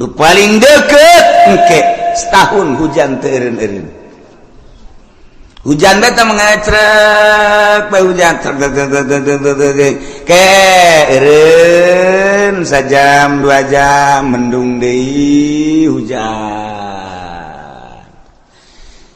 Nu paling deket engke setahun hujan teu eureun-eureun. Hujan beta mengecrek bae, hujan trek trek trek trek trek trek trek. Ke eureun sajam 2 jam, mendung deui, hujan.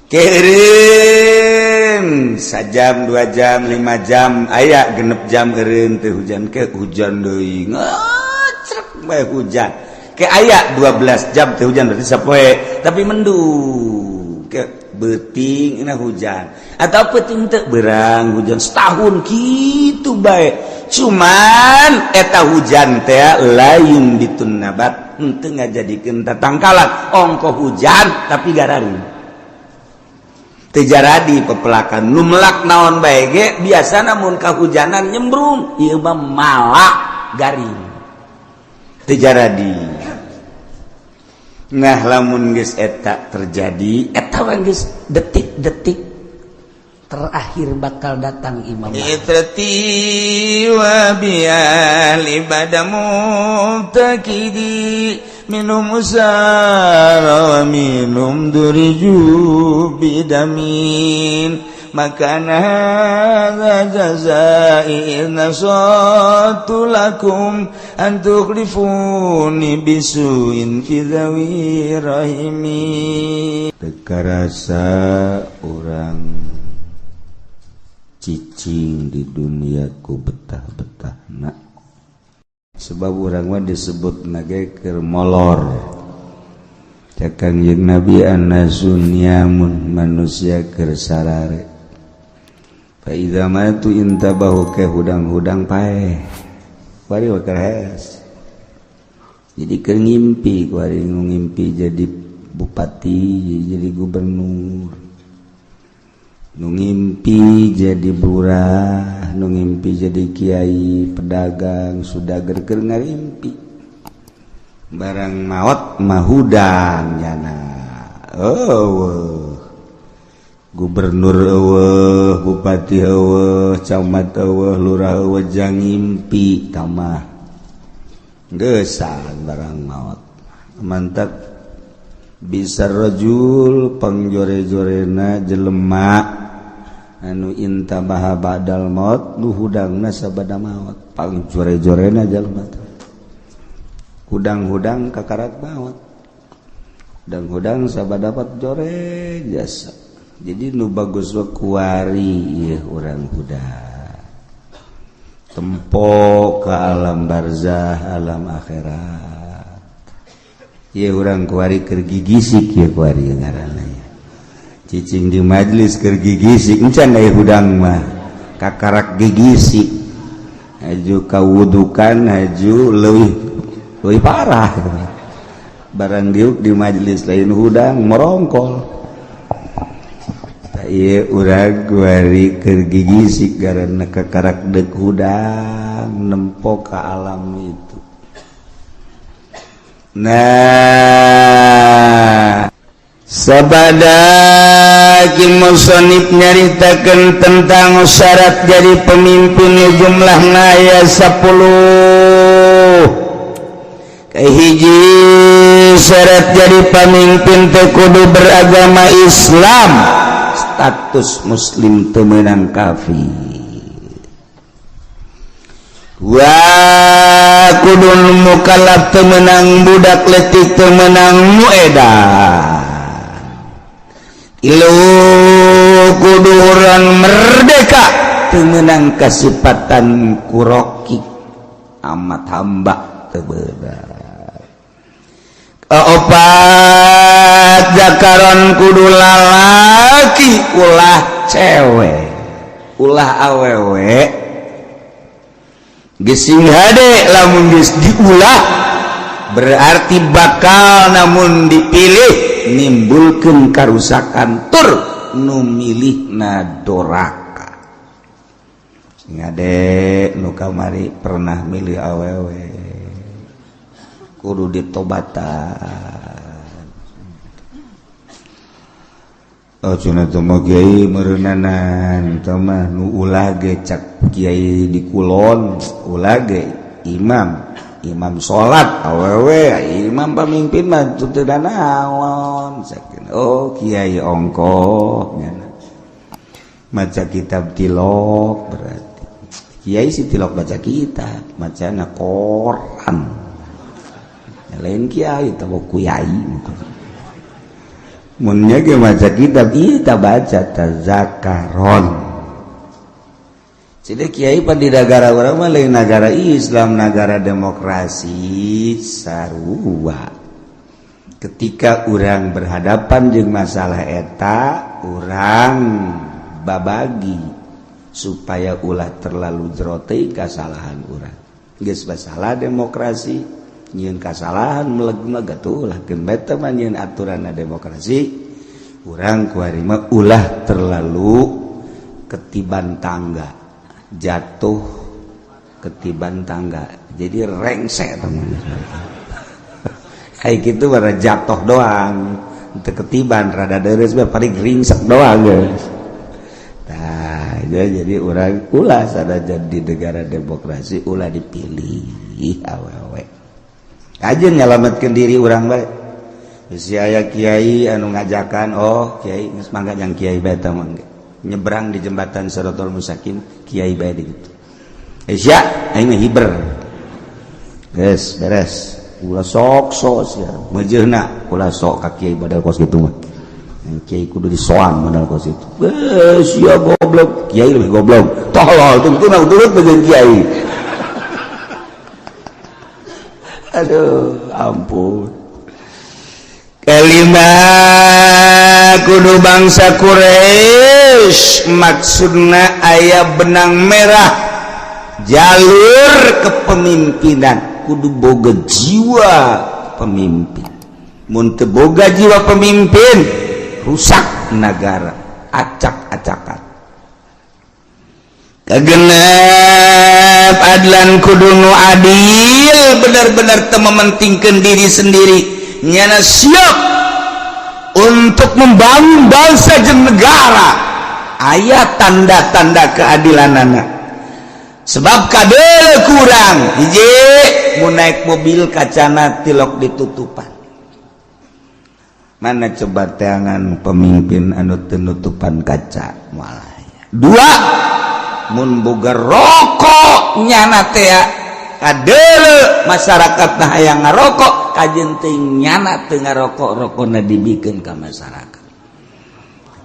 Ke eureun sajam, 2 jam, 5 jam, aya 6 jam eureun teu hujan, ke hujan deui, ngecrek bae hujan. Ke aya 12 jam teu hujan, berarti sapoe tapi mendung. Ke beuting na hujan atau peuting teu berang hujan. Setahun gitu bae, cuman eta hujan teh lain bitun nabat, henteu ngajadikeun tatangkalan. Ongko hujan tapi gararing, teu jaradi pepelakan. Nu melak naon bae ge biasana mun kahujanan nyembrung, ieu mah malak garing, teu jaradi. Nah, lamun geus eta terjadi, eta mah geus detik-detik terakhir bakal datang Imam Mahdi. عترتي وبأهلي بدا مفتقدي، منهم أسارى ومنهم ضجوا بدم. ما كان هذا جزائي إذ نصحت لكم أن تخلفوني بسوء في ذوي رحمي. Teu karasa urang cicing di dunia ku betah-betah nak, sebab urang mah disebut nage keur molor. Cek Kangjeng Nabi, الناس نيام, manusia keur sarare. فإذا ماتوا انتبهوا, ke hudang-hudang paeh. Kuari keur hees, jadi keur ngimpi kuari, ngimpi jadi bupati, jadi gubernur, nu ngimpi jadi lurah, nu ngimpi jadi kiai, pedagang, sudah ger ngarimpi. Barang maot mah hudang nyana, oh, gubernur euweuh, bupati euweuh, camat euweuh, lurah euweuh, jang ngimpi tamah gesan barang maot. Mantap بئس الرجل, pangjore-jorena jelema anu انتبه بعد الموت, nu hudangna sabada maot. Pangjore-jorena jelema hudang-hudang kakarak maot, hudang-hudang sabada dapat jore jasa. Jadi nu bagus kuari ieu urang hudang tempo ke alam barzah, alam akhirat. Ieu urang kuari keur gigisik, ieu kuari ngaranna cicing di majlis keur gigisik. Encan aya hudang mah kakarak gigisik, haju kawudukan, haju leuwih leuwih parah. Barang diuk di majlis lain hudang, merongkol. Ieu urang kuari keur gigisik karena kakarak dek hudang nempo ka alam itu. Nah, sabada Ki musonif nyaritakan tentang syarat jadi pemimpin, jumlah aya 10. Hiji, syarat jadi pemimpin teh kudu beragama Islam, status muslim teu meunang kafir. Wa kudu mukallaf, teu meunang budak letik, teu meunang nu edan. Tilu, kudu urang merdeka, teu meunang kasipatan ku rokik, amat hamba teu beunang. Opat, ذكرا, kudu lalaki, ulah cewek, ulah awewe. Gesing hade lamun geus diulah, berarti bakal namun dipilih nimbulkeun karusakan, tur nu milihna doraka. Sing hade nu kamari pernah milih awewe, kudu ditobatan. Oh, cenah teh mah kiai meureunanan teh mah nu ulah ge, cak kiai di kulon, ulah ge imam. Imam salat awewe, imam pemimpin mah teu naon. Oh, kiai ongkoh nyana. Maca kitab tilok berarti. Kiai si tilok baca kitab, macana koran. Lain kiai tahu kiai. Mun nya ge maca kitab ieu ta baca tazakaron. Jadi kiai pan di negara urang mah lain negara Islam, negara demokrasi sarua. Ketika urang berhadapan jeung masalah eta, urang babagi supaya ulah terlalu jero teuing kasalahan urang. Geus masalah demokrasi, nyieun kasalahan meleg-meleg atuh ulah keun bae teh mah nyieun aturanna demokrasi. Urang kuari mah ulah terlalu ketiban tangga, jatuh ketiban tangga, jadi rengsek teman. Kayak gitu bara jatuh doang, teu ketiban rada deres bae paling ringsek doang guys. Nah, jadi urang ulah sanajan di negara demokrasi ulah dipilih awewe. Kajeun nyalametkeun diri urang bae. Bisi aya kiai anu ngajakan, oh kiai geus mangga jang kiai bae teh mangga. Nyebrang di jembatan Siratal Mustaqim kiai bae di kitu. Sia aing mah hiber. Geus beres. Ulah sok sok sia. Meujeuhna ulah sok ka kiai badal kos kitu mah. Kiai kudu disoan modal kos itu. Sia goblok, kiai lebih goblok. Tolol tungtuna turut bagian kiai. Aduh, ampun. Kelima kudu bangsa Quraisy maksudna aya benang merah jalur kepemimpinan kudu boga jiwa pemimpin. Mun teu boga jiwa pemimpin rusak negara, acak-acakan. Kagenep adlan kudu nu adil, benar-benar teu mementingkeun diri sendiri, nyana siap untuk membangun bangsa jeung negara. Aya tanda-tanda keadilanana. Sebab kadele kurang hiji mun naik mobil kacana tilok ditutupan. Mana coba teangan pemimpin anu teu nutupan kaca moal aya. Dua, mun boga rokok nyana teh kadele masyarakat nah hayang ngarokok kajeun teh nyana teu ngarokok, rokona dibikeun ka masyarakat.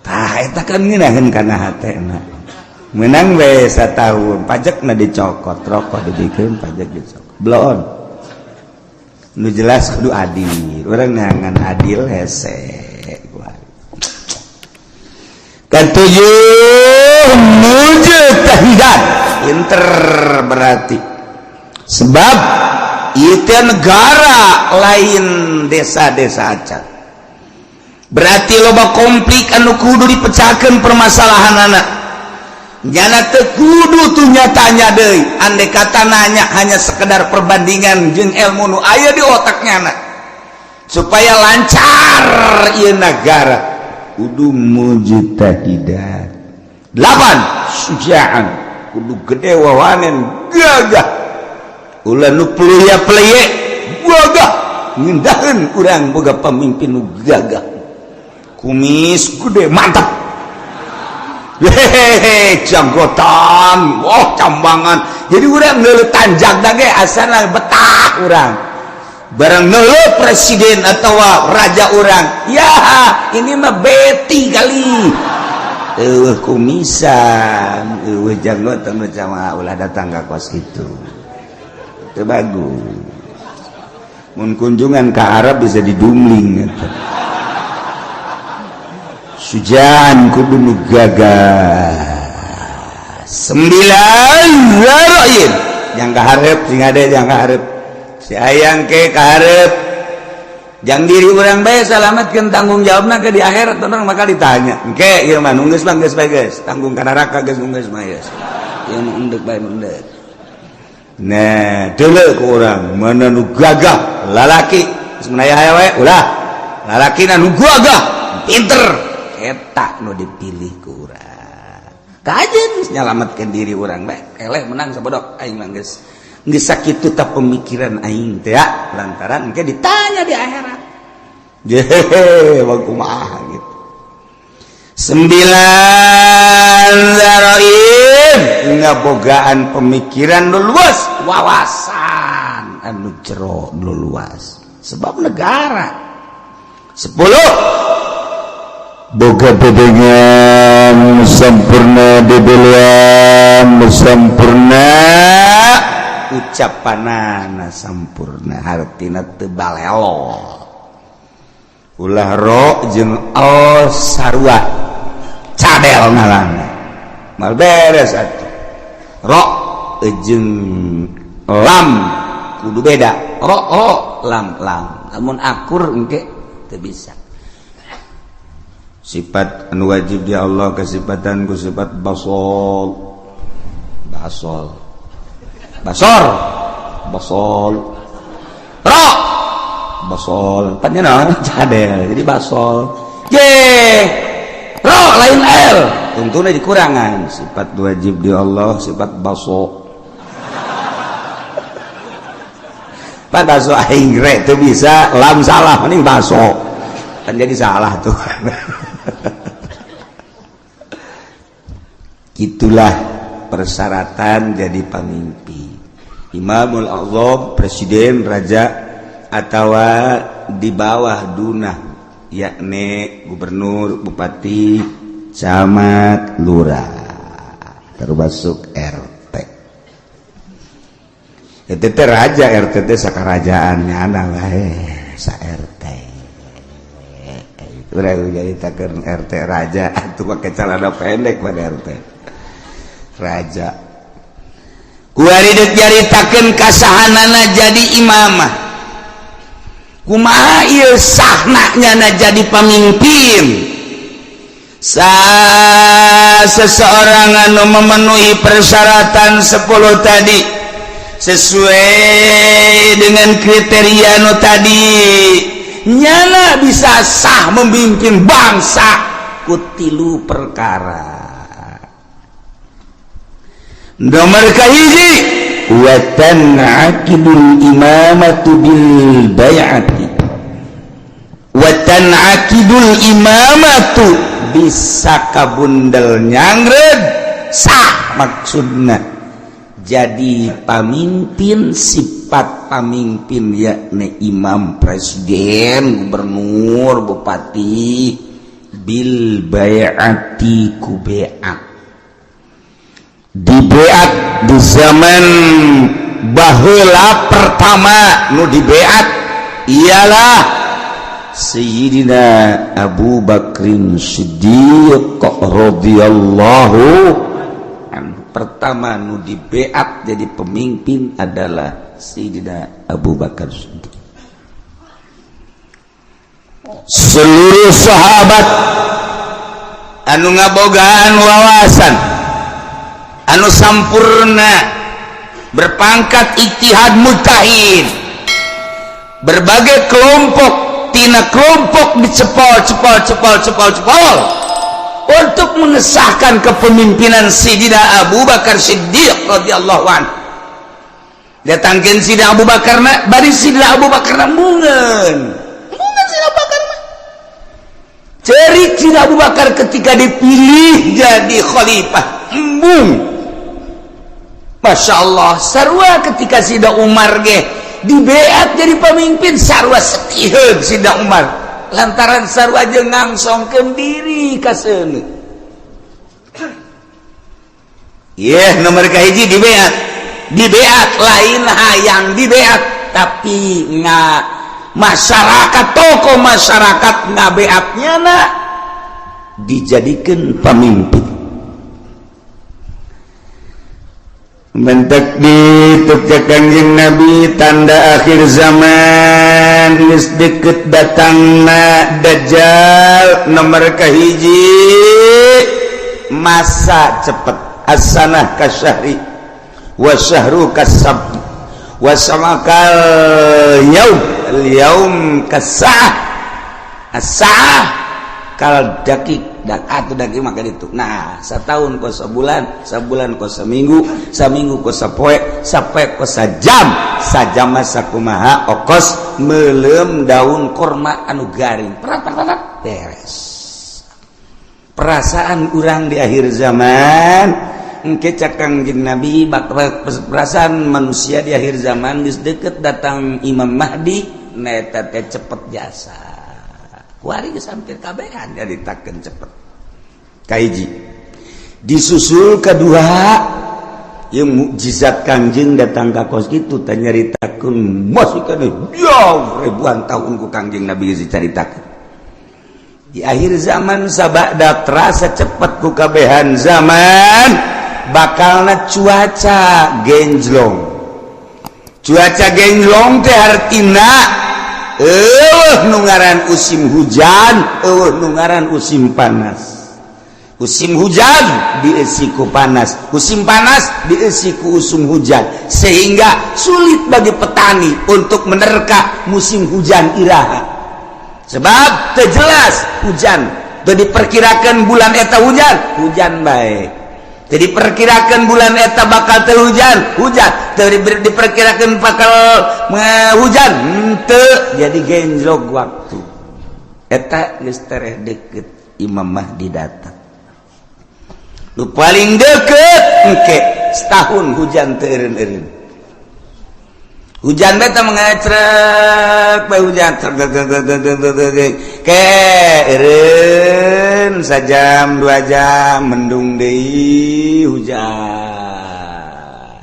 Tah eta kan ngeunaheun kana hatena. Menang we satahun pajakna dicokot, rokok dibikeun pajak dicokot. Bloon. Nu jelas kudu adil, urang neangan adil hese. Ketujuh, mujtahidan, pinter berarti. Sebab itu negara lain desa-desa acan. Berarti loba konflik anu kudu dipecahkan permasalahan anak. Nyana teu kudu tuh nyatanya deui, andai kata nanya hanya sekedar perbandingan jeung ilmu nu aya di otaknya anak. Supaya lancar ieu negara kudu mujtahidan. 8, sujaan kudu gede wawanen gagah. Ulah nu pleye-pleye gagah ngindaheun urang boga pamimpin nu gagah. Kumis gede mantap. Hehehe, janggotan, wah cambangan. Jadi urang ngeuleuh tanjak ge asana betah urang. Barang ngeuleuh presiden atau raja urang, ya ini mah beti kali. Eueuh kumisan, eueuh janggotan jamaah ulah datang ka kos kitu. Teu bagus. Mun kunjungan ka Arab bisa didumling eta. Sujan kudu nu gagah. 9 zaroin yang kaharep sing ade yang kaharep si ayang ke kaharep jang diri urang bae salametkeun tanggung jawabna ke di akhirat orang bakal ditanya engke ieu mah geus mah geus bae geus tanggung ka neraka geus geus mah geus ieu mah endek bae endek. Nah deuleu ku urang mana nu gagah lalaki geus menaya aya wae ulah lalaki nu gagah pinter eta nu dipilih ku urang. Kajeun nyalametkeun diri urang bae eleh menang sabodok aing mah geus Geus sakitu tah pemikiran aing teh ya, lantaran engke ditanya di akhirat. Jehe, kumaha gitu. 9 zaraim ngabogaan pemikiran nu luas, wawasan anu jero nu luas. Sebab negara. 10 boga bebengan sempurna, debelian sempurna, ucapanana sampurna, hartina teu balelo. Ulah ro jeung al sarua cadel ngaranna. Mal beres atuh. Ro jeung lam kudu beda. Ro ro lam lam. Lamun akur engke teu bisa. Sifat anu wajib di Allah kesifatan ku sifat basol. Basol. Basor. Basol. Ro basol panjenengan cadel jadi basol. Ye ro lain l tungtuna dikurangan. Sifat wajib di Allah sifat baso. Pak baso aing re teu bisa lam salah mending baso kan jadi salah tuh. Itulah persyaratan jadi pemimpin. Imamul Azam, presiden, raja, atau di bawah dunah yakni gubernur, bupati, camat, lurah, termasuk RT. Itu teh raja, RT teh sakarajaannya ana wae sa RT. Urang jadi takeun RT raja atuh make celana pendek pada RT. Raja. Kuari deuk nyaritakeun kasahanana jadi imamah. Kumaha ieu sahna nyana jadi pamimpin? Seseorang anu memenuhi persyaratan 10 tadi sesuai dengan kriteria nu tadi, nyana bisa sah memimpin bangsa ku tilu perkara. Nomor kahiji, wa tan'aqidul imamatu bil bai'ati. Wa tan'aqidul imamatu bisa kabundel nyangred sah maksudna jadi pamimpin, sifat pamimpin yakni imam, presiden, gubernur, bupati bil bai'ati ku bai'at. Dibeat di zaman baheula pertama nu dibeat ialah Sayyidina Abu Bakrin Siddiq radhiyallahu anhu. Pertama nu dibeat jadi pemimpin adalah Sayyidina Abu Bakar Siddiq. Seluruh sahabat anu ngabogaan wawasan anu sampurna, berpangkat ijtihad mujtahid, berbagai kelompok tina kelompok dicepol cepol cepol cepol cepol untuk mengesahkan kepemimpinan Sayyidina Abu Bakar Siddiq radhiyallahu anhu. Datangkeun Sayyidina Abu Bakar na, bari Sayyidina Abu Bakar na mungeun. Mungeun Sayyidina Abu Bakar mah. Cerik Sayyidina Abu Bakar ketika dipilih jadi khalifah, embung. Masya Allah, sarua ketika Sayyidina Umar ge dibeat jadi pemimpin, sarua setiheun Sayyidina Umar lantaran sarua jeung ngangsongkeun diri ka seuneu. Yeh, nomor kahiji dibeat. Dibeat lain hayang dibeat, tapi nga masyarakat, tokoh masyarakat ngabeatnya na dijadikan pemimpin. Mentek dituk Kangjeng Nabi tanda akhir zaman geus deket datangna Dajjal. Nomor kahiji masa cepet, as-sanah kasyahri wa syahru kasab wa samakal yaum al yaum kasah as-sa'ah kal dakik Dak atuh dak ieu maka ditu. Nah, satahun kos sabulan, sabulan kos saminggu, saminggu kos sapoe, sapoe kos sajam, sajam mah sakumaha okos meuleum daun korma anu garing. Prat prat prat beres. Perasaan urang di akhir zaman engke cak Kangjeng Nabi, bakal perasaan manusia di akhir zaman geus deket datang Imam Mahdi, nah eta teh cepet jasa. Kuari geus hampir kabehan nyaritakeun cepet. Kahiji disusul kedua yang mukjizat Kangjeng datang ka kos kitu teh nyaritakeun masih keneh jauh ribuan tahun ku Kangjeng Nabi geus dicaritakeun. Di akhir zaman sabada terasa cepet ku kabehan zaman bakalna cuaca genjlong. Cuaca genjlong teh hartina eueuh nu ngaran musim hujan, eueuh nu ngaran musim panas. Musim hujan dieusi ku panas, musim panas dieusi ku usum hujan, sehingga sulit bagi petani untuk menerka musim hujan iraha. Sebab teu jelas hujan, teu diperkirakan bulan eta hujan, hujan bae. Teu diperkirakan bulan eta bakal teu hujan, hujan. Teu diperkirakan bakal hujan, henteu. Jadi genjlok waktu. Eta geus tereh deket Imam Mahdi datang. Nu paling deket engke setahun hujan teu eureun-eureun. Hujan beta mengecrek bae hujan trek trek ke eureun sajam 2 jam mendung deui hujan.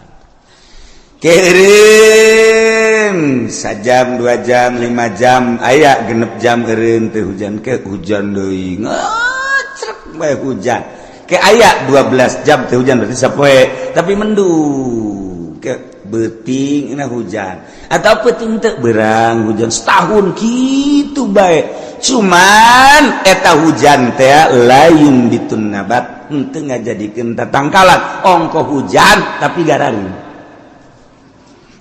Ke eureun sajam 2 jam 5 jam aya 6 jam eureun teu hujan, ke hujan deui ngecrek bae hujan. Ke aya 12 jam teu hujan berarti sapoe tapi mendung. Ke beuting na hujan atau peuting teu berang hujan setahun kitu bae. Cuman eta hujan teh layun bitun nabat, henteu ngajadikeun tatangkalan ongko hujan tapi gararing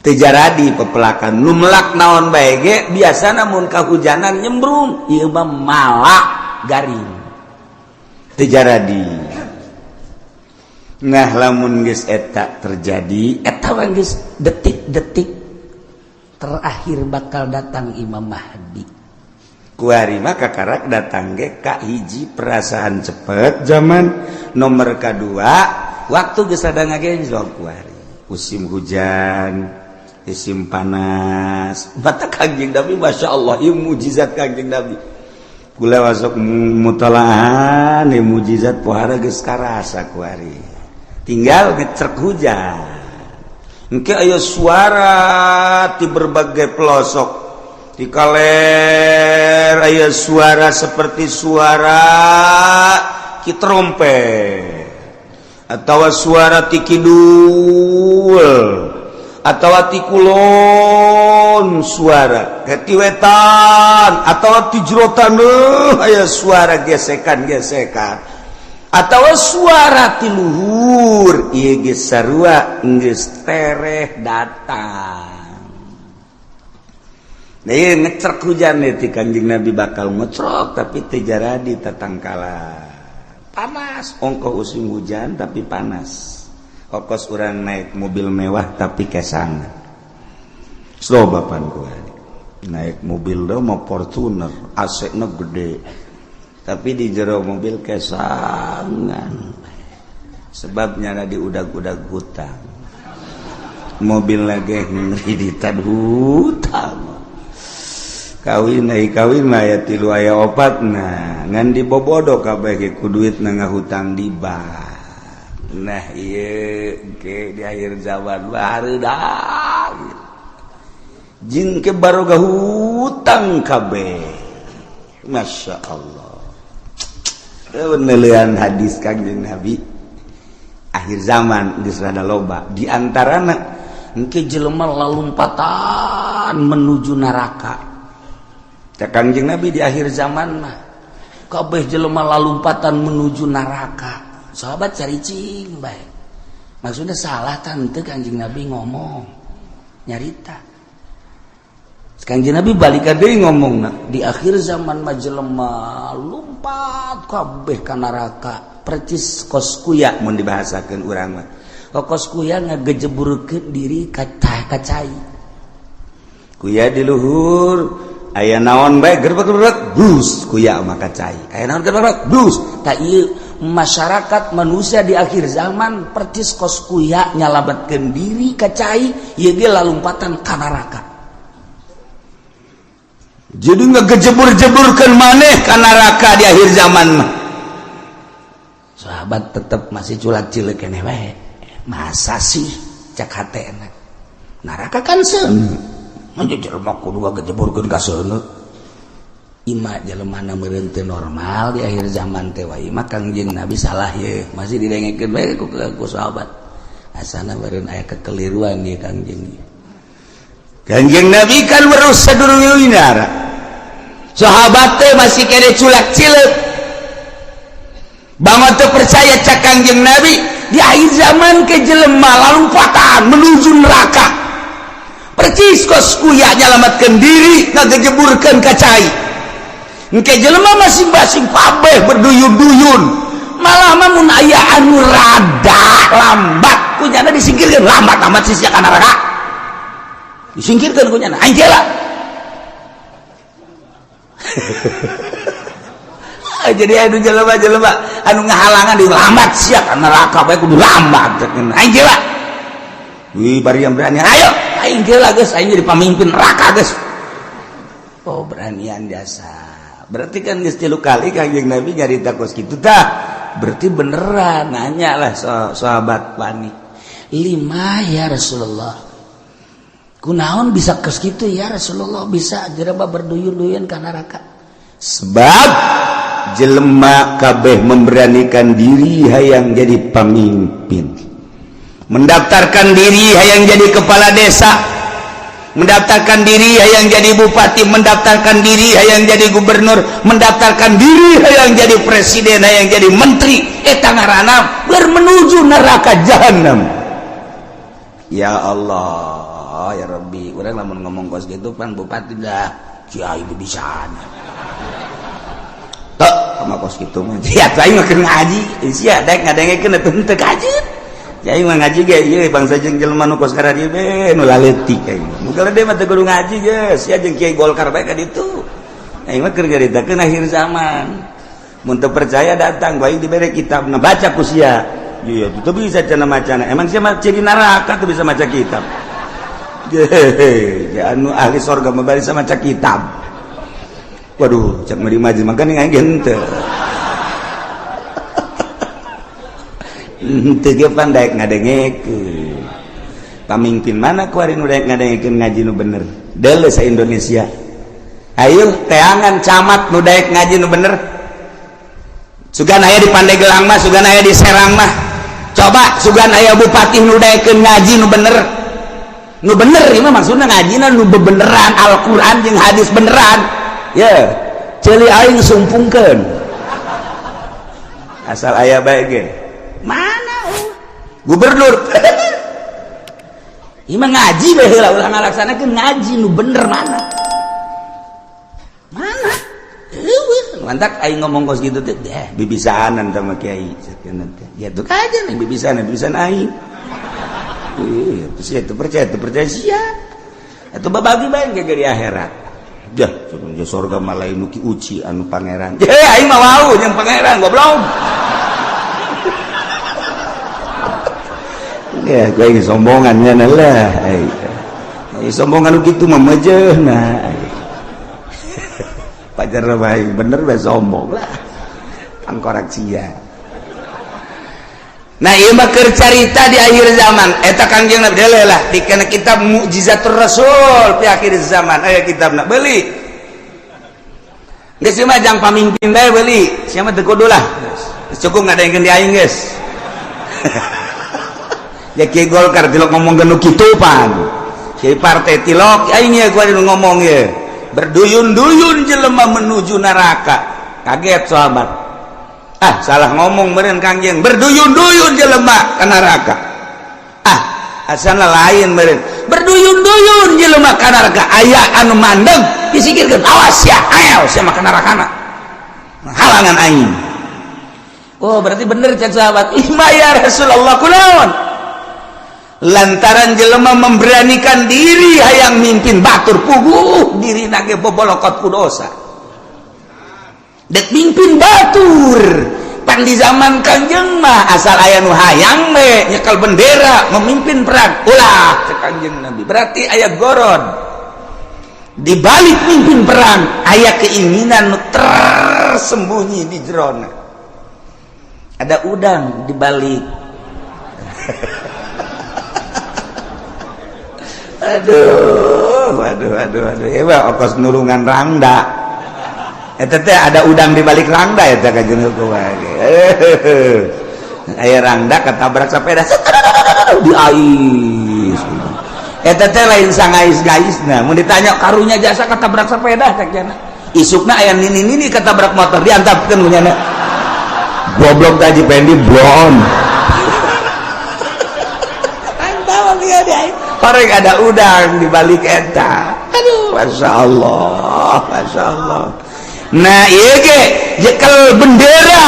teu jaradi pepelakan nu melak naon bae ge biasana mun kahujanan nyembrung, ieu mah malak garing teu jaradi. Nah lamun geus eta terjadi, eta mah geus detik-detik terakhir bakal datang Imam Mahdi. Kuari mah kakarak datang ge ka hiji perasaan cepet zaman, nomor kadua waktu geus ada ngagenjlok kuari. Musim hujan, musim panas. Batak Kangjeng Nabi Masya Allah, ieu mukjizat Kangjeng Nabi. Kula masuk mutalahan ieu mukjizat pohara geus karasa kuari. Tinggal ngecrek hujan. Engke aya suara di berbagai pelosok. Di kaler aya suara seperti suara ki trompet atau suara ti kidul atau ti kulon, suara ke ti wetan atau ti jero taneuh aya suara gesekan-gesekan atau suara ti luhur, ieu geus sarua geus tereh datang. Nah, ieu ngecrek hujan ti Kangjeng Nabi bakal ngecrok tapi teu jaradi tatangkalan. Panas, ongkoh musim hujan tapi panas. Okos urang naik mobil mewah tapi kesangan. Slow bapan gua. Naik mobil do mau Fortuner, AC-na gede. Tapi di jero mobil kesangan. Sebabnya di udag-udag hutang. Mobil lagi ngreditan hutang. Kawin ai kawin mah aya 3 aya 4 nah ngan dibobodo kabeh ge ku duit na ngahutang di bank. Nah ieu ge di akhir zaman barudak jin ke baroga hutang kabeh. Masya Allah. Penelitian hadis Kangjeng Nabi akhir zaman geus rada loba di antarana engke jelema lalumpatan menuju neraka. Cak Kangjeng Nabi di akhir zaman mah kabeh jelema lalumpatan menuju neraka. Sahabat caricing bae. Maksudnya salah tante Kangjeng Nabi ngomong nyarita. Kangjeng Nabi balik deui ngomongna di akhir zaman mah jelema lumpat lompat kabeh ka neraka percis kos kuya mun dibahasakeun urang mah. Kos kuya ngagejeburkeun diri ka cai. Kuya di luhur aya naon bae gerbek-gerbek bus kuya mah ka cai. Aya naon gerbek bus. Tah ieu masyarakat manusia di akhir zaman percis kos kuya nyalametkeun diri ka cai ieu ge lalumpatan ka neraka. Jadi ngegejebur-jeburkeun maneh ka neraka di akhir zaman mah. Sahabat tetep masih culak-cileuk keneh wae. Masa sih cak hatena. Neraka kan seuneu. Mun jelema kudu ngagejeburkeun ka seuneu. Ima jelema na meureun teu normal di akhir zaman teh wae mah Kangjeng Nabi salah ye. Masih didengekeun bae ku sahabat. Asana meureun aya kekeliruan ieu Kangjeng. Kangjeng Nabi kan weruh sadurunge. Sahabat teh masih kene culak-cileuk. Bangun teu percaya cak Kangjeng Nabi di akhir zaman ke jelema lalumpatan menuju neraka. Percis kos kuya nyalametkeun diri ngagejeburkeun ka cai. Engke jelema masing-masing kabeh berduyun-duyun. Malah mah mun aya anu rada lambat kunyana disingkirkeun, lambat amat sih sia ka neraka. Disingkirkeun kunyana aing lah. Jadi anu jelema-jelema anu ngahalangan di lambat sia ka neraka bae kudu lambat aing lah. Wih bari yang berani ayo aing lah geus aing jadi pamimpin neraka geus. Oh beranian jasa. Berarti kan geus 3 kali Kangjeng Nabi nyarita kos kitu tah. Berarti beneran nanya lah sahabat panik. Lima ya Rasulullah. Kunaon bisa kos kitu ya Rasulullah, bisa jelema berduyun-duyun ka neraka. Sebab jelema kabeh memberanikan diri hayang jadi pemimpin, mendaftarkan diri hayang jadi kepala desa, mendaftarkan diri hayang jadi bupati, mendaftarkan diri hayang jadi gubernur, mendaftarkan diri hayang jadi presiden, hayang jadi menteri. Eta ngaranna bermenuju neraka jahanam. Ya Allah ya Rabbi, urang lamun ngomong kos gitu pan bupati dah kiai bisa. Tok sama kos kitu mah. Sia aing mah keur ngaji, sia daek ngadengekeun atuh henteu kaji. Aing mah ngaji ge ieu bangsa jeung jelema nu kos karadieu be nu laletik aing. Nu gede mah teu kudu ngaji geus, sia jeung kiai Golkar bae ka ditu. Aing mah keur nyaritakeun akhir zaman. Mun teu percaya datang bae dibere kitabna baca ku sia. Iya, teu bisa cenah macana. Emang sia mah ciri neraka teu bisa maca kitab. Hehehe, ya anu ahli sorga mah bisa maca kitab. Waduh, cak meri maju makanya aing henteu. Henteu ge pan daek ngadengekeun. Pamimpin mana kuari nu daek ngadengekeun ngaji nu bener? Deuleu sa Indonesia. Ayo teangan camat nu daek ngaji nu bener. Sugan aya di Pandeglang mah, sugan aya di Serang mah. Coba sugan aya bupati nu daekeun ngaji nu bener. Nu bener ieu mah maksudna ngajina nu bebeneran Al-Qur'an jeung hadis beneran. Ya, ceuli aing sumpungkeun. Asal aya bae ge. Mana gubernur? Ieu mah ngaji bae heula ulah ngalaksanakeun ngaji nu bener mana? Mana? Eueuh, mantak aing ngomong kos kitu teh, deh bibisaanan sama kiai sakeun teh. Ya tuh kajen aing bibisaanan, bibisan aing. Ih, sia teu percaya, teu percaya sia. Atuh babagi bae ge di akhirat. Jah, cuman surga mah lain nu ki uci anu pangeran. Ye, aing mah wau jeung pangeran goblok. Ya, gue ini sombongannya lah. Ai sombongan nu kitu mah mejeuna. Pajar bae bener bae sombong lah. Tangkorak sia. Nah, ieu mah keur carita di akhir zaman. Eta Kangjeng Nabi deuleu lah di kana kitab Mukjizatur Rasul di akhir zaman aya kitabna beuli. Geus mah jang pamimpin bae beuli, sia mah teu kudu lah. Geus cukup ngadengkeun di aing geus. Ya kiai Golkar tilok ngomong nu kitu pan. Kiai partai tilok aing ye gua nu ngomong ye. Berduyun-duyun jelema menuju neraka. Kaget sahabat. Ah, salah ngomong meureun Kangjeng. Berduyun-duyun jelema ka neraka. Ah, asana lain meureun. Berduyun-duyun jelema ka neraka. Aya anu mandeg disingkirkeun. Awas sia, ayo sia mah ka nerakana. Halangan aing. Oh, berarti bener cek sahabat. Ima ya Rasulullah, kunaon? Lantaran jelema memberanikan diri hayang mimpin batur, puguh diri nage bobolokot ku dosa. Dek mimpin batur. Pan di zaman Kangjeng mah asal aya nu hayang we nyekel bendera memimpin perang. Ulah cek Kangjeng Nabi. Berarti aya goron. Di balik mimpin perang aya keinginan nu tersembunyi di jerona. Ada udang di balik. Aduh, aduh, aduh, aduh. Ewa okos nulungan rangda. Eta teh ada udang di balik rangda eta kanjeng hukum. Aya rangda ketabrak sepeda di ais. Eta teh lain sangais gaisna. Mun ditanya karunya jasa ketabrak sepeda cek jana. Isukna aya nini-nini ketabrak motor diantapkeun ku nyana. Goblok teh Haji Pendi blon. Antap dia di ais. Korek ada udang di balik eta. Aduh, masya Allah, masya Allah. Nah, iya ge jekel bendera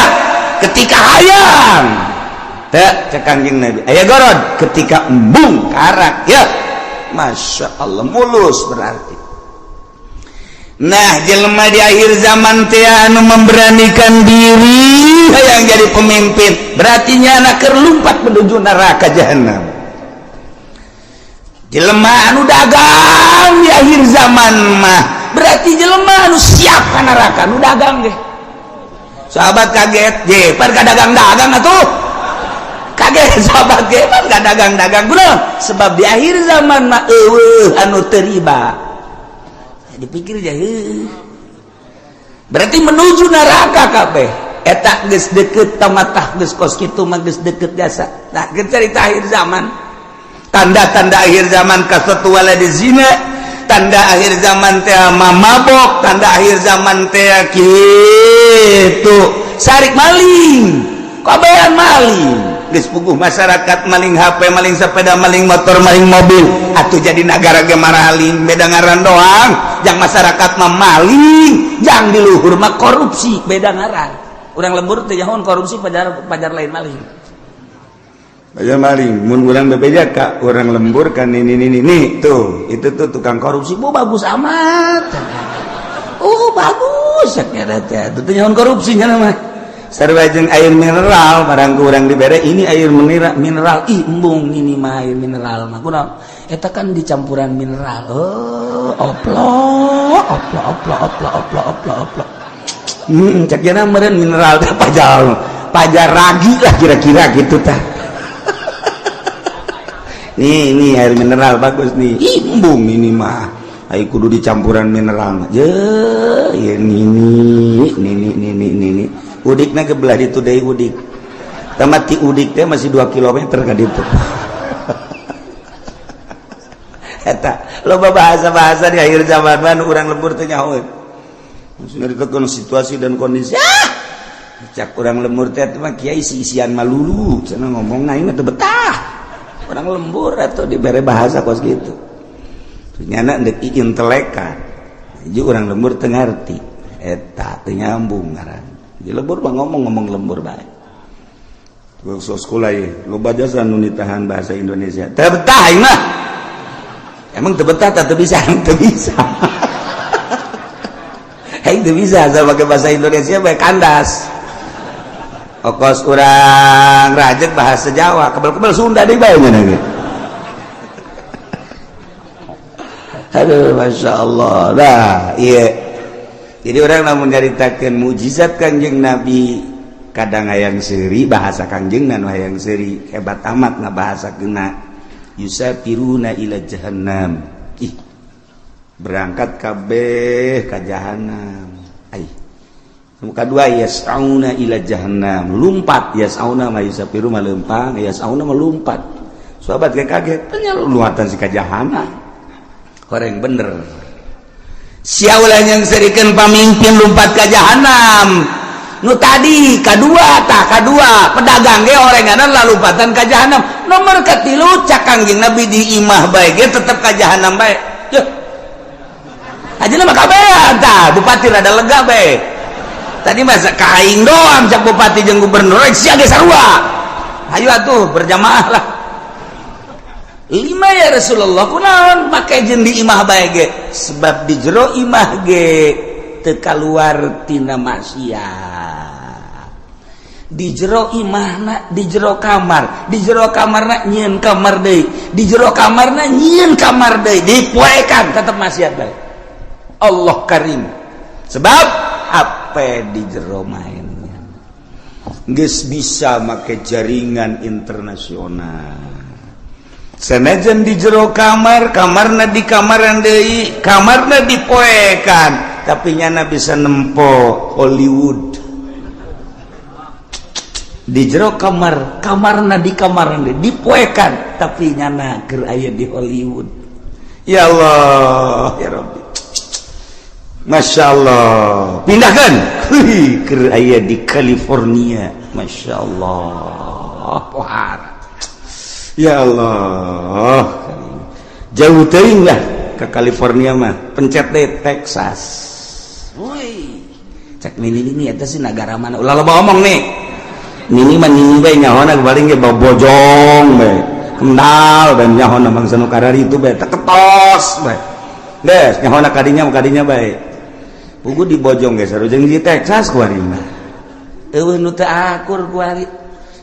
ketika hayang. Teh cek Kangjeng Nabi. Aya gorod ketika embung karak ya. Masya Allah, mulus berarti. Nah, jelema di akhir zaman teh anu memberanikan diri hayang jadi pemimpin, berarti nyana keur lumpat menuju neraka jahanam. Jelema anu dagang di akhir zaman mah berarti jelema anu siap ka neraka nu dagang ge. Sahabat kaget, je pan ka dagang-dagang atuh. Kaget sahabat ge pan ka dagang-dagang kunaon? Sebab di akhir zaman mah eueuh anu teu riba. Dipikir je heuh. Berarti menuju neraka kabeh. Eta geus deukeut tamatah geus kos kitu mah geus deukeut jasa. Nah, geus carita akhir zaman. Tanda-tanda akhir zaman kasatu waladi zina, tanda akhir zaman teh mabok, tanda akhir zaman teh kitu sarik maling, kabehan maling. Geus puguh masyarakat maling HP, maling sepeda, maling motor, maling mobil. Atuh jadi nagara ge maraling, beda ngaran doang. Jang masyarakat mah maling, jang di luhur mah korupsi, beda ngaran. Urang lembur teh nyahoan korupsi pajar pajar lain maling. Aja maling, mun urang bebeja ka urang lembur kan ini ini ini tuh, itu tuh tukang korupsi, bu bagus amat. Oh bagus, kira teh, itu nyahoan korupsinya mah. Sarua jeung air mineral, barang ku urang dibere ini air mineral, mineral, ih embung ini mah air mineral mah. Kunaon? Eta kan dicampuran mineral. Oh, oplo, oplo, oplo, oplo, oplo, oplo, oplo. Cek jana meureun mineral teh pajar, pajar ragi lah kira-kira gitu tah. Nih, nih air mineral bagus nih. Ih, embung ini mah. Ai kudu dicampuran mineral. Je, ya nini, nini, nini, nini. Udikna ke belah ditu deui udik. Tamat ti udik teh masih 2 km ka ditu. Eta loba bahasa-bahasa di akhir zaman mah urang lembur teh nyahoeun. Maksudnya situasi dan kondisi. Ah! Cak urang lembur teh mah kiai isi-isian malulu, cenah ngomong aing mah teu betah. Orang lembur atau diberi bahasa kos gitu. Nyana ndek intelekan. Jadi orang lembur teu ngarti. Eta teu nyambung ngaran. Jadi lembur mah ngomong-ngomong lembur bae. Terus sekolah ye, loba jasa nu ditahan bahasa Indonesia. Teu betah aing mah. Emang teu betah teu bisa, teu bisa. Aing teu bisa asal pakai bahasa Indonesia bae kandas. Okos urang rajek bahasa Jawa, kebel-kebel Sunda deui bae nya ge. Aduh, masya Allah. Nah, iya. Jadi orang lamun nyaritakeun mukjizat Kangjeng Nabi, kadang hayang seuri bahasa Kangjeng nu hayang seuri hebat amat ngabahasakeunna. Yusafiruna ila jahannam. Ih, berangkat kabeh ka jahannam. Ai. Muka dua yas'auna ila jahannam, lumpat yas'auna ma yusafiru ma lempang, yas'auna ma lumpat. Sahabat kayak kaget, ternyata luatan si ka jahannam. Horeng bener. Sia ulah yang serikeun pamimpin lumpat ka jahannam. Nu tadi kadua tah kadua pedagang ge orenganan lalumpatan ka jahannam. Nomor katilu cak Kangjeng Nabi di imah bae ge tetep ka jahannam bae. Yeuh. Ajeuna mah kabehan tah, bupati rada lega bae. Tadi masa ka aing doang cak bupati jeung gubernur sia ge sarua. Hayu atuh berjamaah lah. Lima ya Rasulullah kunaon make jeung di imah bae ge? Sebab di jero imah ge teu kaluar tina maksiat. Di jero imahna di jero kamar, di jero kamarna nyieun kamar deui, di jero kamarna nyieun kamar deui, dipoekan tetep maksiat bae. Allah karim. Sebab HP di jero mainnya geus bisa make jaringan internasional. Senajan di jero kamar, kamarna di kamaran deui, kamarna dipoekan, tapi nyana bisa nempo Hollywood. Di jero kamar, kamarna di kamaran deui, dipoekan, tapi nyana keur aya di Hollywood. Ya Allah, ya Rabbi. Masya Allah. Pindahkan keur aya di California. Masya Allah. Pohara. Ya Allah. Jauh teuing lah ke California mah. Pencet deh Texas. Woi. Cek nini ini eta sih negara mana? Ulah loba omong nih. Nini mah nini bae nyahona paling ge bojong bae. Kendal bae nyahona bangsa nu karari itu bae teketos bae. Geus nyahona kadinya bae. Pugu di bojong geus sarua jeung di Texas kuari mah. Eueuh nu teu akur kuari.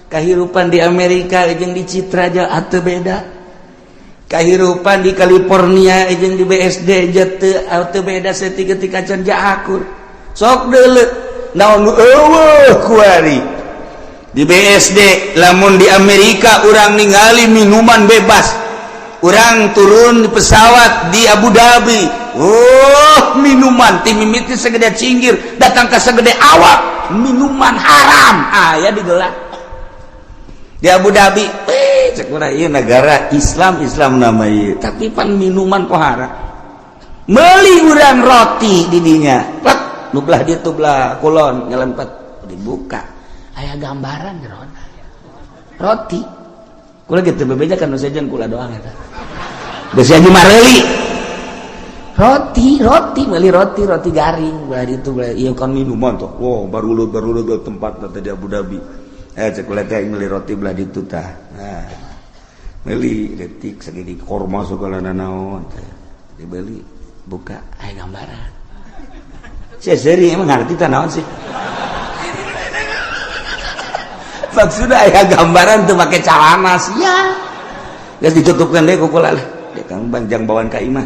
Kahirupan di Amerika jeung di Citra aja atuh beda. Kahirupan di California jeung di BSD aja teu beda saeutik-eutik can akur. Sok deuleu naon nu eueuh kuari. Di BSD lamun di Amerika urang ningali minuman bebas. Urang turun di pesawat di Abu Dhabi. Oh, minuman ti mimiti segede cinggir datang ke segede awak, minuman haram aya digelar. Di Abu Dhabi, cek urang ieu negara Islam, Islam nama ieu, tapi pan minuman pohara. Meuli urang roti di dinya. Plek, nu belah dieu tuh belah kulon nyelempet dibuka. Aya gambaran jerona. Roti. Kula gitu bebeja kan nu sejen kula doang eta. Geus aya mareuli. Roti, roti, meuli roti, roti garing belah ditu belah ieu kan minuman tuh. Wow, baru lu tempat teh di Abu Dhabi. Cek kula teh meuli roti belah ditu tah. Nah, meuli detik segini korma segala nanaon teh. Dibeli buka aya gambaran. Sia seuri emang ngarti tah naon sih? Maksudnya aya gambaran tuh make calana sia. Geus ditutupkeun deui ku kula lah. Dia kang banjang bawaan ka imah.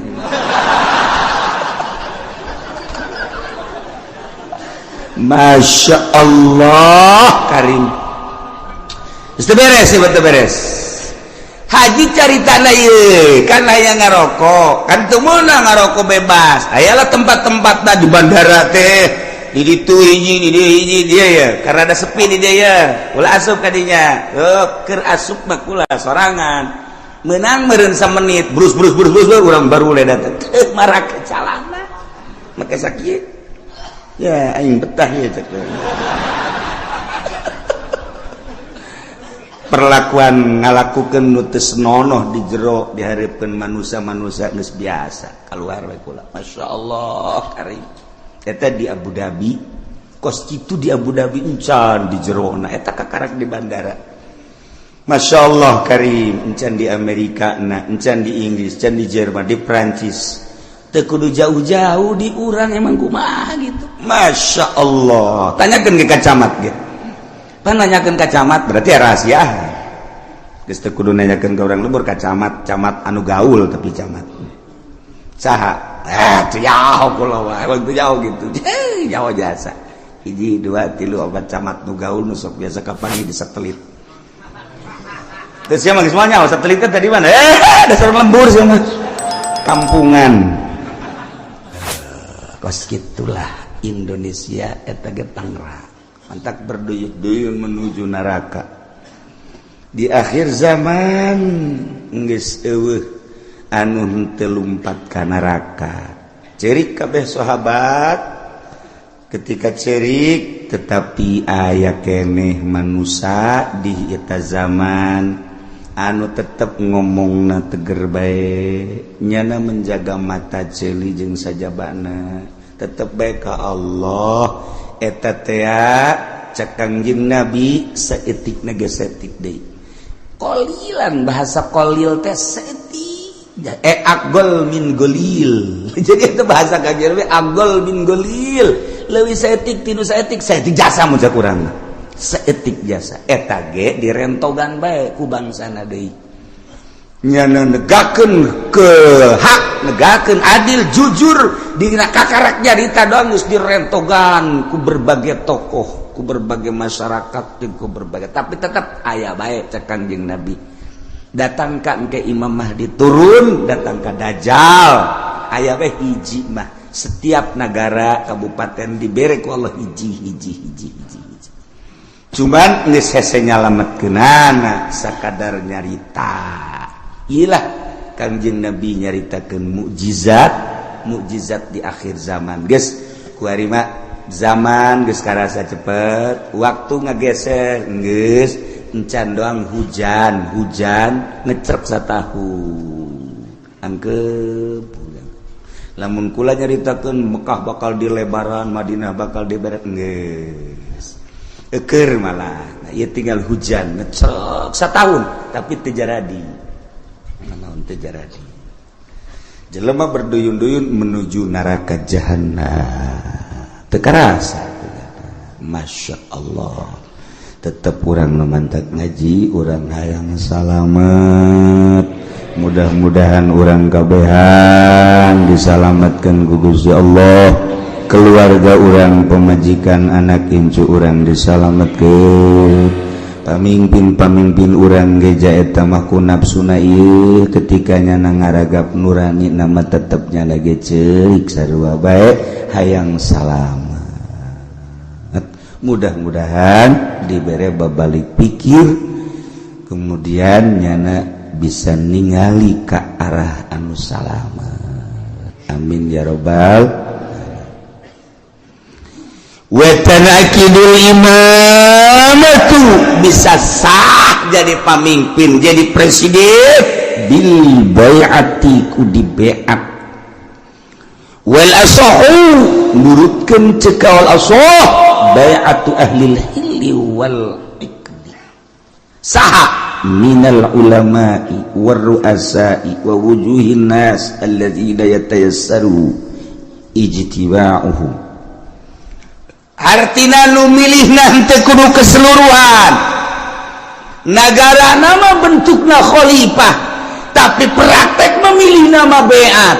Masya Allah karim. Geus beres sih betul beres. Haji cari tanah ieu kan aya ngarokok, kan teu meunang ngarokok bebas. Ayalah tempat-tempatna di bandara teh. Di ditu hiji, di dieu hiji dia ya. Karena ada sepi di dia ya. Ulah asup ka dinya. Heuh, keur asup mah kula sorangan. Meunang meureun samenit, brus brus brus brus urang baru le datang. Marake calana. Make sakieu. Ya aing betah ya cek. Perlakuan ngalakukeun nu teu senonoh di jero dihareupeun manusia-manusia geus biasa. Kaluar we kula. Masyaallah karim. Eta di Abu Dhabi, kos kitu di Abu Dhabi encan di jerona eta kakarak di bandara. Masya Allah karim, encan di Amerika na, encan di Inggris, encan di Jerman, di Prancis. Teu kudu jauh-jauh di urang emang kumaha gitu. Masya Allah. Tanyakeun ke camat ge. Pan nanyakeun ka camat berarti rahasia. Geus teu kudu nanyakeun ka urang lembur ka camat, camat anu gaul tapi camat. Saha? Teu jauh kula wae, emang teu jauh gitu. Jauh jasa. Hiji, dua, tilu, opat camat nu gaul nu sok biasa kapanggih di satelit. Terus sia mah geus moal nyaho satelit teh tadi mana? Dasar lembur sia mah. Kampungan. Kos kitulah Indonesia eta ge Tangerang. Mantak berduyun-duyun menuju neraka. Di akhir zaman geus eueuh anu henteu lumpat ka neraka. Cerik kabeh sahabat ketika cerik tetapi aya keneh manusia di eta zaman anu tetep ngomongna teger bae, nyana menjaga mata ceuli jeung sajabana, tetep bae ka Allah. Eta tea cek Kangjeng Nabi saeutik ge saeutik deui. Qolilan, bahasa qolil teh saeutik, aqol min golil. Jadi itu bahasa Kangjeng Nabi, aqol min golil, leuwih saeutik tinu saeutik, saeutik jasa mun cek urang, saeutik jasa. Eta ge direntogan bae ku bangsana deui, nyana negakeun ke hak, negakeun adil, jujur dina kakarak nyarita doang, geus direntogan ku berbagai tokoh, ku berbagai masyarakat, ku berbagai, tapi tetap aya bae cek Kangjeng Nabi. Datangkan ke Imam Mahdi turun, datang ke Dajjal, aya bae hiji mah. Setiap negara kabupaten dibere ku Allah hiji, hiji, hiji, hiji, hiji. Cuman geus hese nyalametkeunana, sakadar nyarita. Ilah Kangjeng Nabi nyaritakeun mukjizat mukjizat di akhir zaman. Geus kuari mah zaman geus karasa cepet, waktu ngageser, geus encan doang hujan, hujan ngecrek satahun angkep. Lamun kula nyaritakeun Mekah bakal dilebaran, Madinah bakal diberet, geus eker malah. Nah, ieu tinggal hujan ngecrek satahun tapi teu jaradi naon, teu jaradi. Jelema berduyun-duyun menuju neraka jahanam, teu karasa. Masya Allah, tetap urang nu mantak ngaji, urang hayang salamet. Mudah-mudahan urang kabehan disalamatkan ku Gusti Allah, keluarga urang, pemajikan, anak incu urang disalamatkan, pamimpin-pamimpin urang geja. Eta mah ku nafsuna ieu, ketika nyana ngaragap nurani nama tetepnya lagi ceurik, sarua bae hayang salamat. Mudah-mudahan dibere babalik pikir, kemudian nyana bisa ningali ke arah anu salamat. Amin ya robbal. Watanakidul imamatu, bisa sah jadi pamimpin, jadi presiden, bil bai'ati, ku di baiat. Wal asahu, nurutkeun cek wal asah, bai'atu ahli hilli wal iqdi. Saha? Minal ulama'i war ru'asa'i wa wujuhin nas alladzina yatayassaru ijtiba'uhum. Artina nu milih nanti kudu keseluruhan negara. Nama bentukna khalifah, tapi praktek memilih nama beat,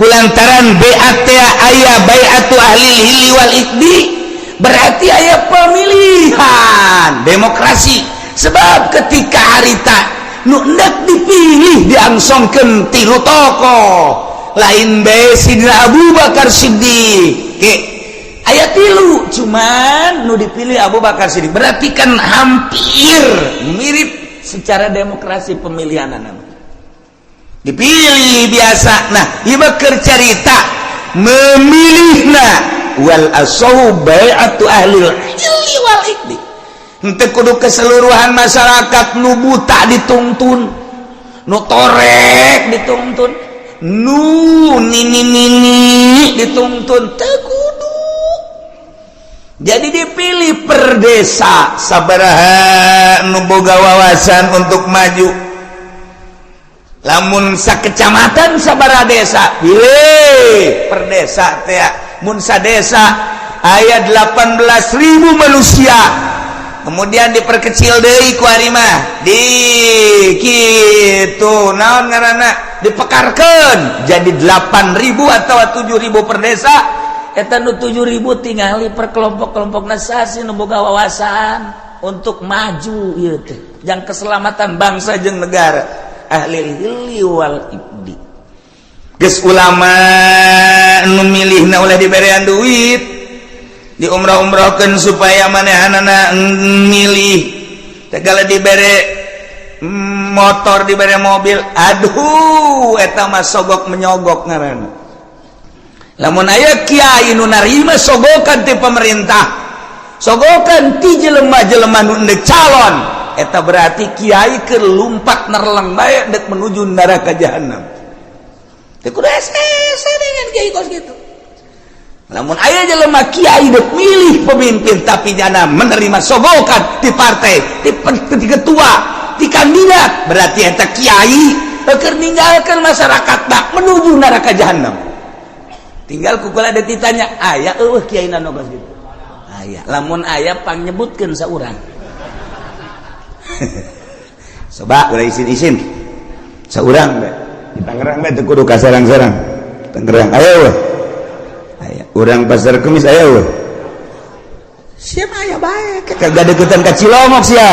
kulantaran beat teh aya bai'atu ahli hilli wal iqdi, berarti aya pemilihan demokrasi. Sebab ketika harita nu endek dipilih diangsongkeun tilu tokoh lain bae, Sidina Abu Bakar Siddiq ke aya tilu, cuman nu dipilih Abu Bakar Siddiq, berarti kan hampir mirip secara demokrasi pemilihan nama dipilih biasa. Nah, ieu keur carita memilihna, wal asahu bai'atu ahli hilli wal iqdi. Henteu kudu keseluruhan masyarakat. Nu buta dituntun, nu torek dituntun, nu nini nini dituntun, teu kudu. Jadi dipilih per desa sabaraha nu boga wawasan untuk maju, lamun sakecamatan sabaraha desa, pilih per desa teh. Mun sadesa aya 18.000 manusia, kemudian diperkecil deui ku ari mah di kitu, naon ngaranna, dipekarkeun jadi 8000 atau 7000 per desa. Eta nu 7000 tingali per kelompok-kelompok nasasi nu boga wawasan untuk maju ieu teh jang keselamatan bangsa jeung negara, ahli hilli wal ibdi. Geus ulama nu milihna ulah diberean duit, diumrah-umrahkeun supaya manehanana milih. Segala dibere motor, dibere mobil, aduh, eta mah sogok menyogok ngaranna. Lamun aya kiai nu narima sogokan ti pemerintah, sogokan ti jelema-jelema nu endek calon, eta berarti kiai keur lumpat nerleng bae dek menuju neraka jahanam. Teu kudu hese dengan kiai kos gitu. Lamun aya jelema kiai dek milih pemimpin tapi nyana menerima sogokan di partai, di ketua, di kandidat, berarti eta kiai keur ninggalkeun masyarakat tak menuju neraka jahanam. Tinggal ku kula ditanya, aya eueuh kiai nu kos kitu? Aya. Lamun aya pangnyebutkeun saurang. Coba ulah isin-isin. Saurang bae. Di Tangerang bae teu kudu ka serang-serang. Tangerang aya eueuh. Aya. Urang Pasar Kemis aya eueuh. Siapa aya bae, kagak deketan ka Cilongok sia.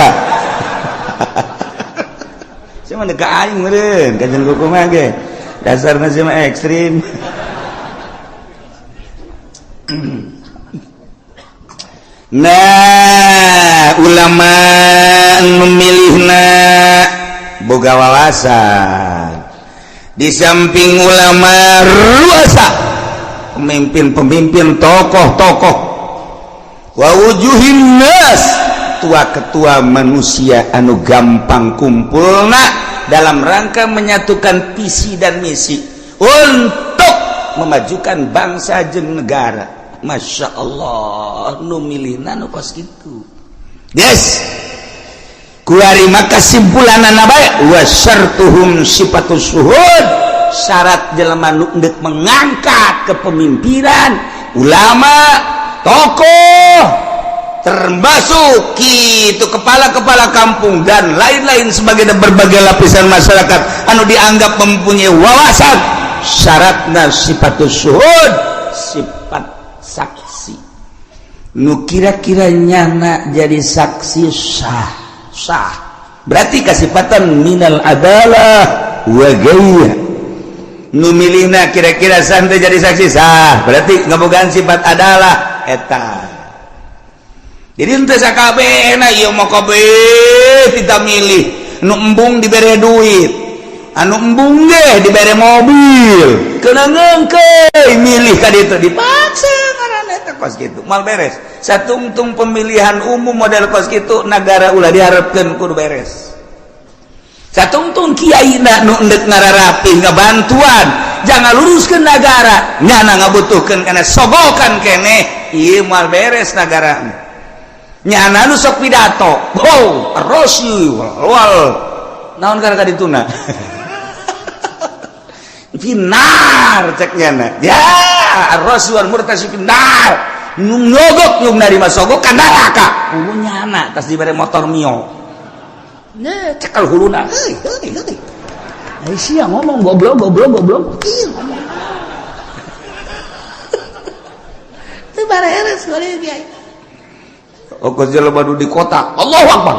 Sia mah ka aing meureun, kajen kumaha ge. Dasarna sia mah ekstrim. Nah, ulama memilihna boga wawasan. Di samping ulama ruasa, pemimpin-pemimpin, tokoh-tokoh, wa wujuhin nas, ketua-ketua manusia anu gampang kumpulna dalam rangka menyatukan visi dan misi untuk memajukan bangsa jeung negara. Masya Allah, nu milihna nu kos kitu. Yes, kuari maka kesimpulanana bae wa syartuhum sifatus syuhud, syarat jelema nu endek mengangkat kepemimpinan ulama, tokoh, termasuk itu kepala-kepala kampung dan lain-lain sebagai berbagai lapisan masyarakat anu dianggap mempunyai wawasan, syaratna sifatus syuhud, sifat saksi. Nu kira-kira nyana jadi saksi sah, sah berarti kasifatan minal adalah wa ghairiha. Nu milihna kira-kira santai jadi saksi sah berarti ngabogaan sifat adalah eta. Jadi henteu sakabehna ieu mah kabeh tidak milih. Nu embung dibere duit, anu embung ge dibere mobil, kena ngeungkeuy milih ka ditu dipaksa ngaranna eta kos kitu moal beres. Satungtung pemilihan umum model kos kitu nagara ulah diharapkeun kudu beres. Satungtung kiai na nu endek ngararapih ngabantuan jangan luruskeun nagara, nyana ngabutuhkeun kana sogokan keneh ieu moal beres nagara. Nyana nu sok pidato, wow, rosi wal naon kana ka dituna finar cek nyana ya ar-rasi wal murtasi finar, nu nyogok nu narima sogok ka neraka. Kudu nyana tas dibere motor Mio. Nah, cekal huluna. Heuy heuy heuy. Ai sia ngomong goblok goblok goblok. Ieu ngomong. Teu bareres bari kiai. Okos jelema nu di kota, Allahu Akbar.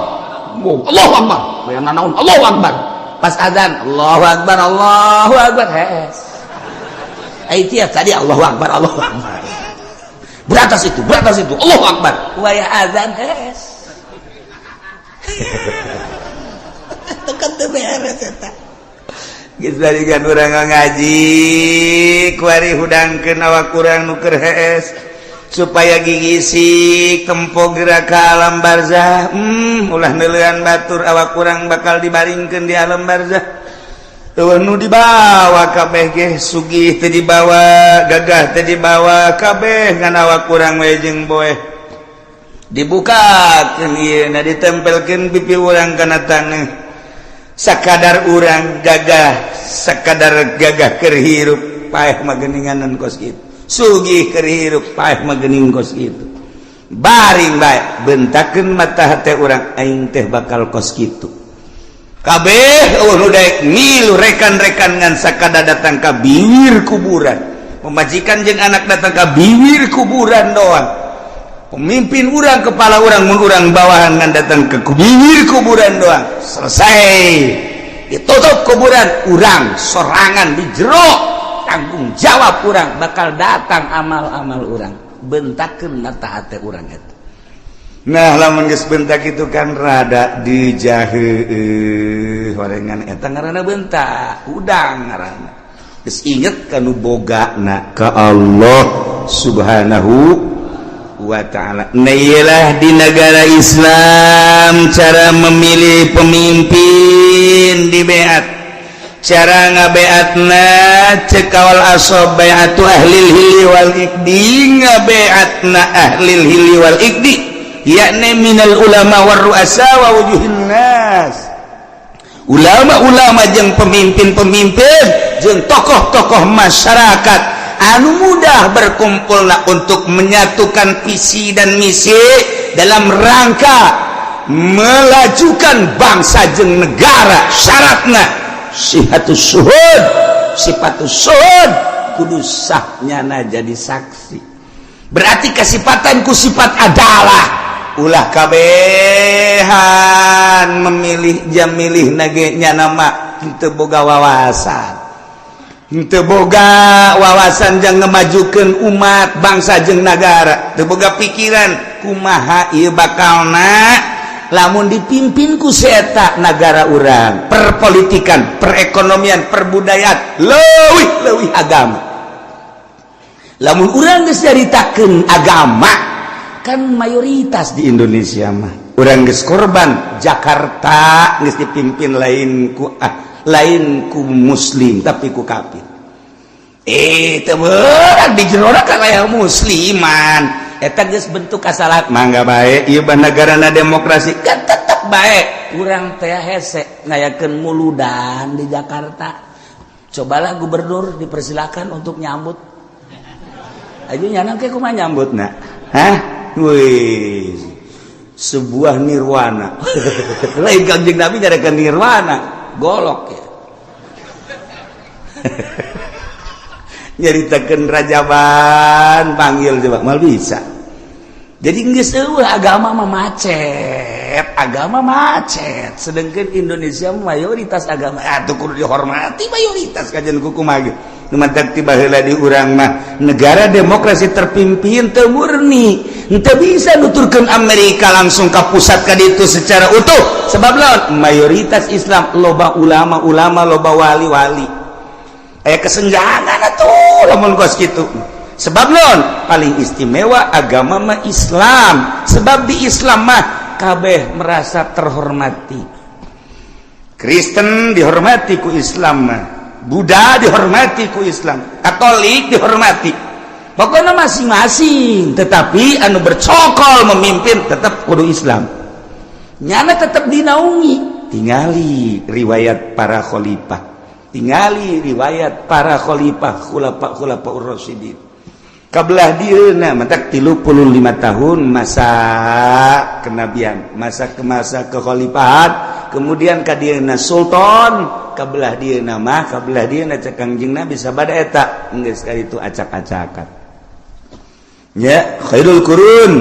Allahu Akbar. Bayang nanaon Allahu Akbar. Pas azan Allahu Akbar, Allahu Akbar. Hees. Ai tiap tadi Allahu Akbar, Allahu Akbar. Beratas itu, Allahu Akbar. Wayah azan hees. Tekan teu beres eta. Geus barikan urang ngaji, kuari hudangkeun awak urang nu keur hees supaya gigisik tempo gerak ke alam barzah. Ulah neuleuan batur awak urang bakal dibaringkeun di alam barzah. Eueuh nu dibawa kabeh ge sugih teu dibawa, gagah teu dibawa kabeh ngan awak urang we jeung boeh. Dibukakeun ieu na ditempelkeun pipi urang kana taneuh. Sakadar urang gagah, sakadar gagah keur hirup paeh mah geuninganan kos kitu. Sugih keur hirup paeh mah geuning kos kitu. Baring bae bentakeun mata hate urang aing teh bakal kos kitu. Kabeh eueuh nu daek milu rekan-rekan ngan sakada datang ka bibir kuburan. Pemajikan jeung anak datang ka bibir kuburan doang. Pemimpin urang, kepala urang, mun urang bawahan ngan datang ke bibir kuburan doang. Selesai. Ditutup kuburan urang sorangan di jero, tanggung jawab urang bakal datang amal-amal urang. Bentakeun mata hate urang eta. Nah, lamun geus bentak itu kan rada dijaheueuh horengan eta ngaranna bentak, udang ngaranna. Geus inget kanu bogana ka Allah Subhanahu wa ta'ala. Nah, iyalah di negara Islam cara memilih pemimpin di beat. Cara ngabeatna cek kawal asob bai'atu ahlil hilli wal iqdi, ngabeatna ahlil hilli wal iqdi yakni minal ulama war ru'asa wa wujuhin nas. Ulama-ulama jeung pemimpin-pemimpin jeung tokoh-tokoh masyarakat anu mudah berkumpulna untuk menyatukan visi dan misi dalam rangka melajukan bangsa jeung negara. Syaratna sihatus syuhud, sifatus syuhud, kudu sahnyana jadi saksi. Berarti kesifatan ku sifat adalah ulah kabehan memilih jam milih nage nyana mah henteu boga wawasan, henteu boga wawasan jang ngemajukeun umat bangsa jeung nagara, teu boga pikiran kumaha ieu bakalna lamun dipimpin ku si eta nagara urang, perpolitikan, perekonomian, perbudayaan, leuwih leuwih agama. Lamun urang geus nyaritakeun agama kan mayoritas di Indonesia mah urang geus korban. Jakarta geus dipimpin lain ku lain ku muslim tapi ku kafir. Teu beurang di jero kan aya musliman. Eta geus bentuk kasalahan, mangga bae ieu negarana demokrasi kan tetep bae urang teh hese ngayakeun muludan di Jakarta. Cobalah gubernur dipersilakan untuk nyambut aja, nyana ke kumaha nyambutna? Hah, wih, sebuah nirwana. Lain Kanjeng Nabi nyarikan nirwana, golok ya. Nyaritakeun rajaban panggil coba mal bisa. Jadi geus eueuh agama mah macet, agama macet. Sedangkan Indonesia mayoritas agama atuh kudu dihormati mayoritas kajian kumaha ge. Nu matak ti baheula di urang mah negara demokrasi terpimpin teu murni, henteu bisa nuturkeun Amerika langsung ka pusat ka ditu secara utuh. Sebab lawan mayoritas Islam, loba ulama-ulama, loba wali-wali. Aya kesenjangan atuh lamun kos kitu. Sebab non paling istimewa agama mah Islam. Sebab di Islam mah kabeh merasa terhormati. Kristen dihormati ku Islam mah, Buddha dihormati ku Islam, Katolik dihormati. Pokoknya masing-masing, tetapi anu bercokol memimpin tetap kudu Islam. Nyana tetap dinaungi. Tingali riwayat para khalifah, tingali riwayat para khalifah, khulafa khulafa ur-rasyidin. Kabelah dieuna matak 35 tahun masa kenabian, masa ke masa kekhalifahan, kemudian ka dieuna sultan, kabelah dieuna mah kabelah dieuna cek Kangjeng Nabi sabada eta geus ka ditu acak-acakan. Ya, khairul qurun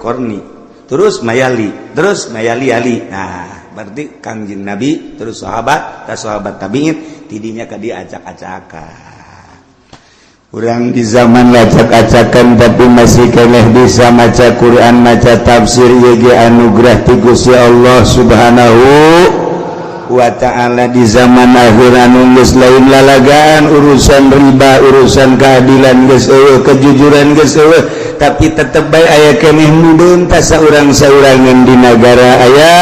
qarni. Terus mayali, terus mayali ali. Nah, berarti Kangjeng Nabi terus sahabat, tas sahabat tabiin tidinya ka dia acak-acakan. Urang di zaman acak-acakan tapi masih keneh bisa maca Quran, maca tafsir, yg anugerah ti Gusti Allah Subhanahu wa ta'ala. Di zaman akhir anu geus lain lalagaan, urusan riba, urusan keadilan geus eueuh, kejujuran geus eueuh, tapi tetep bae aya keneh nu beuntas saurang-saurangan di nagara, aya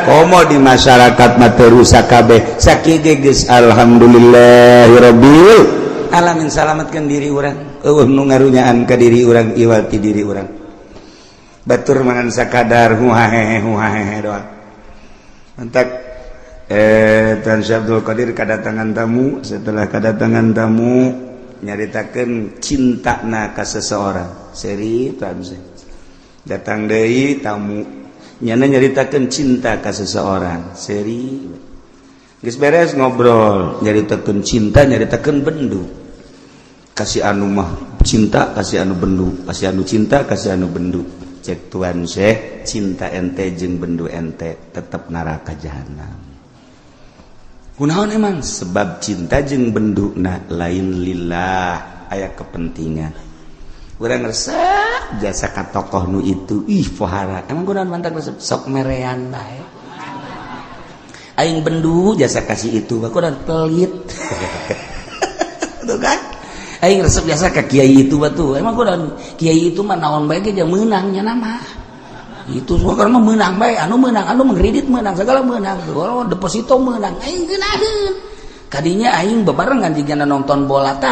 komo di masyarakat mah teu rusak kabeh. Sakieu ge geus alhamdulillahirabbil alamin, salamatkan diri urang, eueuh nu ngarunyaan ka diri urang iwal ti diri urang. Batur mangan sakadar huhahehe huhahehe doang. Mantak Tuan Syekh Abdul Qadir kedatangan tamu. Setelah kedatangan tamu nyaritakeun cintana ka seseorang, seri Tuan Syekh datang deui tamu, nyana nyaritakeun cinta ka seseorang, seri geus beres ngobrol nyaritakeun cinta, nyaritakeun bendu. Kasih anu mah cinta, kasih anu bendu, kasih anu cinta, kasih anu bendu. Cek Tuan Syekh, cinta ente jeung bendu ente tetep neraka jahanam. Kunaon emang? Sebab cinta jeung bendu na lain lillah, aya kepentingan. Urang resep jasa ka tokoh nu itu, ih pohara. Emang kunaon mantak resep? Sok merean bae. Aing bendu jasa kasih itu, kunaon pelit. Tuh kan? Aing resep jasa ka kiai itu batu. Emang kunaon kiai itu mah naon bae ge meunang nya nama. Itu semua mah meunang bae, anu meunang, anu mengkredit meunang, segala meunang, deposito meunang. Aing geunaheun. Kadinya aing bebarengan jigana nonton bola tah.